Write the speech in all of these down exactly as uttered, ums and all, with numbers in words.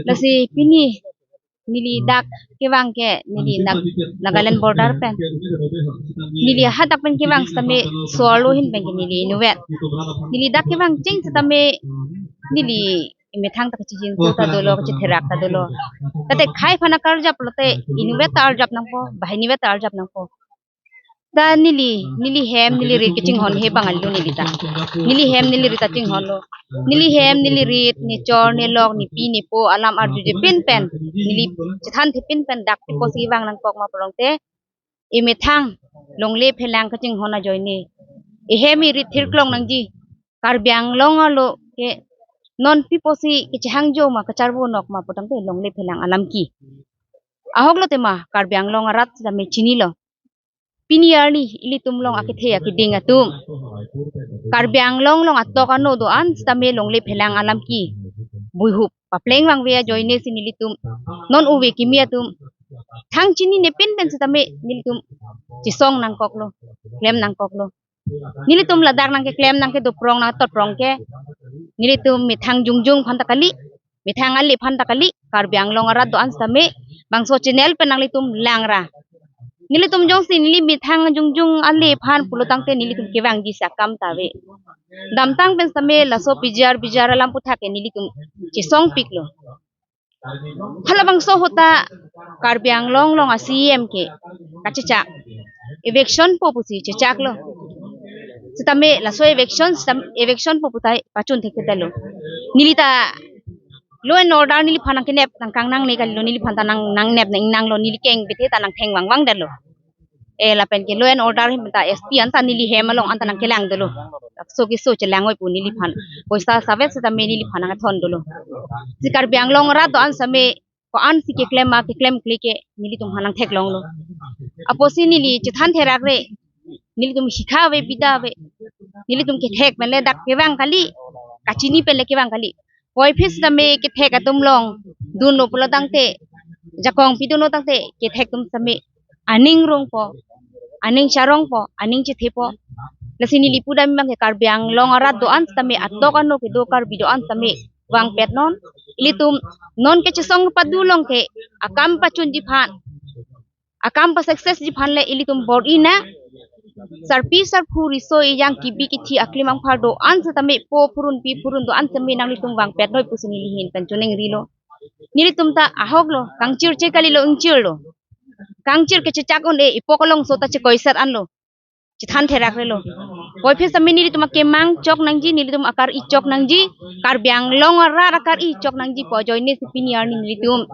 Lasi pini neli dak kevang ke neli nak Nagaland border pen. Neli hadak pen kevang sitame so-arlo ahin pen ke neli inutvet. Neli dak kevang cheng sitame neli emethang ta kachijinso ta dolo, kachitherak ta dolo. Tangte khei aphan akarjap lote inutvet ta arjap nangpo, banghini vet ta arjap nangpo. Ta neli, neli hem, neli rit kachinghon he bangal lo neli ta. Neli hem, neli rit ta chinghon lo. Neli hem, neli rit, ne chor, ne lok, ne pi, ne po, alam arjuje pin pen. Neli chethan the pin pen dak pi apotsi vang nangkok ma pulote. Emethang, longle phelang kachinghon ajoine. Ehem erit thirklong nangji. Karbi Anglong arlo ke non pi apotsi kachehangjo ma, kacharvo nok ma pu tangte longle phelang alam ke. Ahok lote ma Karbi Anglong arat sitame chinilo. Pini arni ilitum along akethe akeding atum, Karbi Anglong along atok ano do-an sitame longle phelang alam ke buihup papleng vangve ajoine si nelitum non ove kimi atum thang chinine pin pen sitame nelitum chesong nangkoklo, klem nangkoklo. Nelitum ladak nangkeklem nangkedoprong nangtotprong ke nelitum methang jongjong aphan ta kali, methang ale aphan ta kali, Karbi Anglong arat do-an sitame bangso channel pen nanglitum langra. Nelitum jongsi neli methang jongjong ale aphan pulo tangte nelitum kevangji si akam ta ave. Damtang pen sitame laso P G R, P G R alam aputhak ke nelitum chesongpiklo. Halabangso ahut ta Karbi Anglong along a C E M ke kachechak. Eviction po pusi chechaklo. Sitame laso eviction, sitam, eviction po pu ta pachun thekthedetlo. Neli ta law and order neliphan nangkenep nangkangnangne kalilo, neliphan ta nang, nangnep nang-ingnanglo, neli keng bethe ta nangtheng vangvang detlo. Eh, lapen ke law and order ahin ta S P anta neli hem along anta nangkelang dolo. Laso keso chelang oi pu neliphan. Poisa savet sitame neliphan nangthon dolo. Si Karbi Anglong arat do-an sitame ko-ansi keklem ma keklemkle ke nelitum aphan nangtheklonglo. Apotsi neli chethan therakre. Nelitum hikha ave, bida ave. Nelitum kethek pen le dak kevang kali. Kachini pen le kevang kali. Puvoiphit sitame kethek atum along dunlo pulo tangte, jakong pidunlo tangte, kethek atum sitame aning rongpo, aning charongpo, aning chethepo. Lasi neli pudam abang ke Karbi Anglong arat do-an sitame, atok ano kedo Karbi do-an sitame vangpet non. Ilitum non kechesong padu along ke akam pachunji aphan, akam pa-success ji aphan le ilitum bor-i nang. Sarpi sarpo riso ejang kibi kithi aklim angphar do-an sitame, po phurun pi phurun do-an sitame nanglitum vangpet noi pusi neli ahin pen choningrilo. Nelitum ta ahoklo, kangchir che kalilo, ingchirlo. Kangchir kechechak un-e, ipo kelongso ta chekoiset anlo. Chethan therakrelo. Puvoiphit sitame nelitum akemang chok nangji, nelitum akar-i chok nangji, Karbi Anglong arat akar-i chok nangji pu ajoine si pini arni nelitum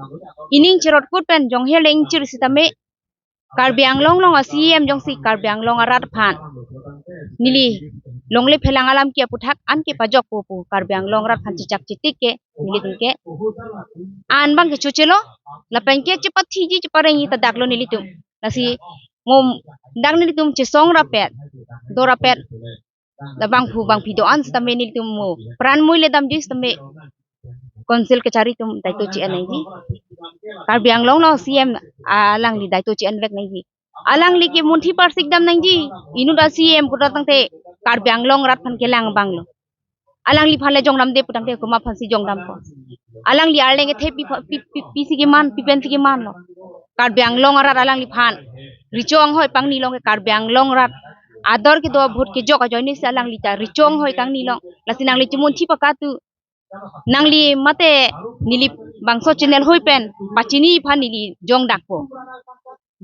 ining cherot kut pen jongher le ingchir sitame, Karbi Anglong along a C E M jongsi Karbi Anglong arat aphan neli longle phelang alam ke aputhak an kepajokpo pu Karbi Anglong arat aphan chechak chetik ke nelitum ke an abang ke chochelo, lapen ke chepathiji cheparengji ta daklo nelitum. Lasi mo dak nelitum chesong rapet, do rapet, la bangphu bangphi do-an sitame nelitum mo pran mui le damji sitame Council kachari atum daito chi-en nangji. Karbi Anglong along C M alangli daito chi-en vek nangji. Alangli ke munthi parsik dam nangji. Inut a C M pulo tangte Karbi Anglong arat aphan kelang abang lo. Alangliphan le jongdamde pu tangte komat aphansi jongdampo? Alangli arleng kethe pi, pi, pi, pisi keman, pi pensi kemanlo? Karbi Anglong arat alangliphan recho anghoi pangni long ke Karbi Anglong arat ador kedo, vote kejok ajoine si alangli ta recho anghoi kangni long. Lasi nangli chemunthi pakatu. Nangli mate neli bangso channel hoi pen pachini aphan neli jongdakpo.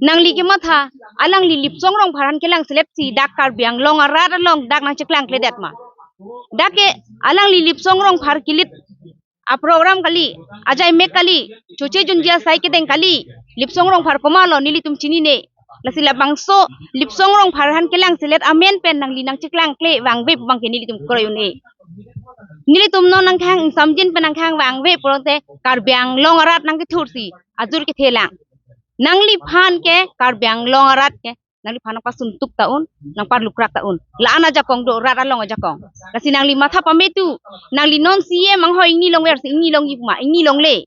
Nangli kematha, alangli Lipsong Rongphar aphan kelang selet si dak Karbi Anglong arat along dak nangcheklangkledet ma? Dak ke alangli Lipsong Rongphar kilit a program kali, ajai mek kali, choche junji asai kedeng kali, Lipsong Rongphar komatlo nelitum chinine. Lasi labangso Lipsong Rongphar aphan kelang selet amen pen nangli nangcheklangkle vangve abang ke nelitum kroi un-e. Nelitum non nangkhang samjin pen nangkhang vangve pulote Karbi Anglong arat nangkethursi ajur kethelang. Nangliphan ke Karbi Anglong arat ke nangliphan nangpasuntuk ta un, nangparlukrak ta un. La-an ajakong do, rat along ajakong. Lasi nangli matha pametu, nangli non C M anghoi ingni longver si ingni longji pu ma, ingni longle.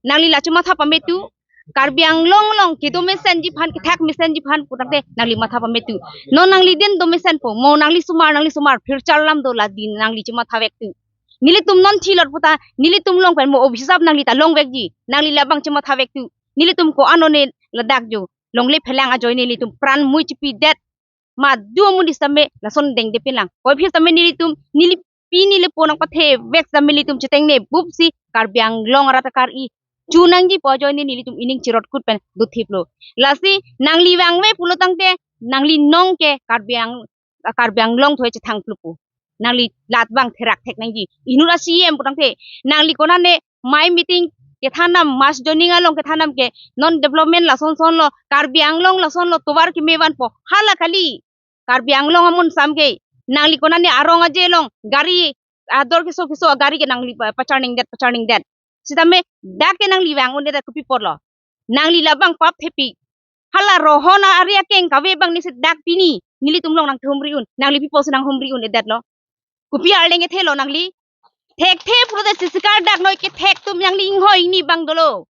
Nangli la chematha pametu, Karbi Anglong along kedo mesenji aphan, kethak mesenji aphan pu tangte nangli matha pametu. Non nangli din do mesenpo, mo nangli sumar, nangli sumar, phirchar lam do la din nangli chematha vektu. Nelitum non thilot puta, nelitum along pen mo obhisap nangli ta longvekji, nangli labang chematha vek tu. Nelitum ko-an one ladak jo, longle phelang ajoine nelitum pran mui chipidet. Madu amonit sitame lason dengde pinlang. Kopi sitame nelitum, neli pini le ponang pathe vek sitame nelitum chetengne bupsi Karbi Anglong arat akar-i chu nangji pu ajoine nelitum ining chirotkut pen dothiplo. Lasi nangli vangve pulo tangte nangli nong ke Karbi Ang-, Karbi Anglong thoi chethang plupu. Nangli labang therak thek nangji. Inut a-C E M pu tangte nangli konane mai meeting kethanam, mass joining along kethanam ke non development lason son lo, Karbi Anglong lason lo tovar keme vanpo. Hala kali Karbi Anglong amun sam ke, nangli konane arong aje along gari ador keso keso gari ke nangli pa-, pacharning det, pacharning det. Sitame dak ke nangli vang un-edet kopi apotlo. Nangli labang pap thepi. Hala Rohon ari akeng kave abang ni si dak pini nelitum along nangthumri un. Nangli pi apotsi nanghumri un-edetlo? Kopi arleng kethelo nangli? Thekthe pulote sisi kardak noi kethek atum nangli inghoi ni abang dolo.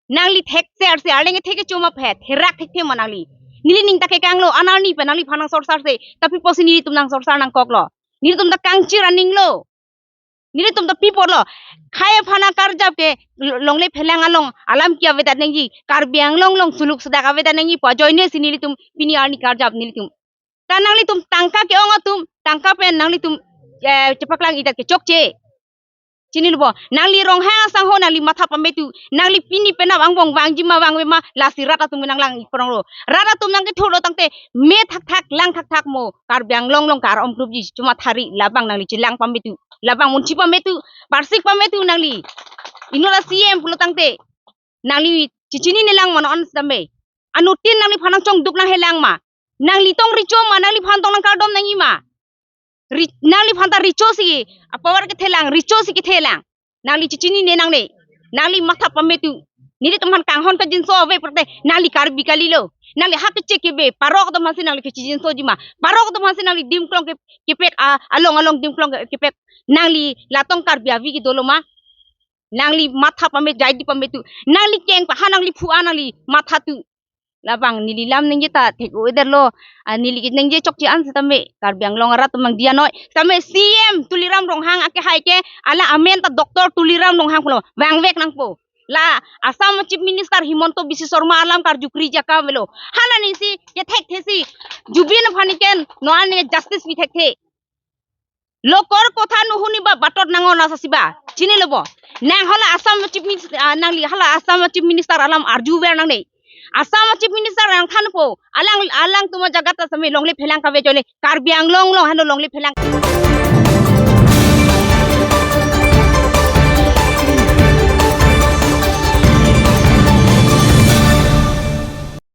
Nangli thekser si arleng kethek kecho ma phet, therak thekthe ma nangli? Neli ning ta kekanglo, an arni pen nangliphan nangsorsar se, ta pi apotsi nelitum nangsorsar nangkoklo? Nelitum ta kangchir aninglo. Nelitum ta pi apotlo? Khei aphan akarjap ke lo-, longle phelang along alam ke avedet nangji, Karbi Anglong along suluk sedak avedet nangji pu ajoine si nelitum pini arni karjap nelitum. Ta nanglitum tangka ke-ong atum, tangka pen nanglitum, eh, chepaklang-idet ke chokche. Chinilo bo, nangli Ronghang asangho nangli matha pame tu, nangli pini penap angbong vangji ma vangve ma, lasi rat atum nanglang-ik pronglo. Rat atum nangkethurlo tangte me thakthak, lang thakthak mo, Karbi Anglong along kar-om krupji, chuma thari labang nangli chelang pame tu, labang munchi pame tu, parsik pame tu nangli. Inut a-C E M pulo tangte nangli chechinine lang ma non sitame? Anuttin nangliphan nangchongduk nanghelang ma? Nangli tong recho ma, nangliphan tong nangkardom nangji ma? Ri-, nangliphan ta recho si apower kethelang, recho si kethelang. Nangli chechinine nangne. Nangli matha pame tu. Nelitum aphan kanghon kajinso ave pulote nangli Karbi kalilo. Nangli ha kechek kebe, parok atum aphansi nangli kechejinsoji ma? Parok atum aphansi nangli dimklong ke-, kepek, a, along along dimklong ke-, kepek. Nangli la tong Karbi avi kedo lo ma? Nangli matha pame, jaidi pame tu. Nangli keng pa ha nangli phu-an nangli matha tu. Labang neli lam ningje ta thek-o-edetlo. Ah, neli keningje chokche an sitame Karbi Anglong arat atum nangdiya noi. Sitame C E M Tuliram Ronghang akehai ke, ala amen ta Doctor Tuliram Ronghang pulo. Vangvek nangpo. La Assam Chief Minister Himanta Biswa Sarma alam karjukri jaka avelo. Hala ni si kethekthesi Zubeen aphan ni ken non ani justice pi thekthe. Lokor kotha nuhuni ba batot nang-on asasi ba. Chinilo bo. Nang hala Assam Chief Minister, ah, nangli hala Assam Chief Minister alam arjuver nangne. Assam Chief Minister nangthanpo. Alang, alangtum ajagat ta sitame longle phelang kave ajoine, Karbi Anglong along heno longle phelang.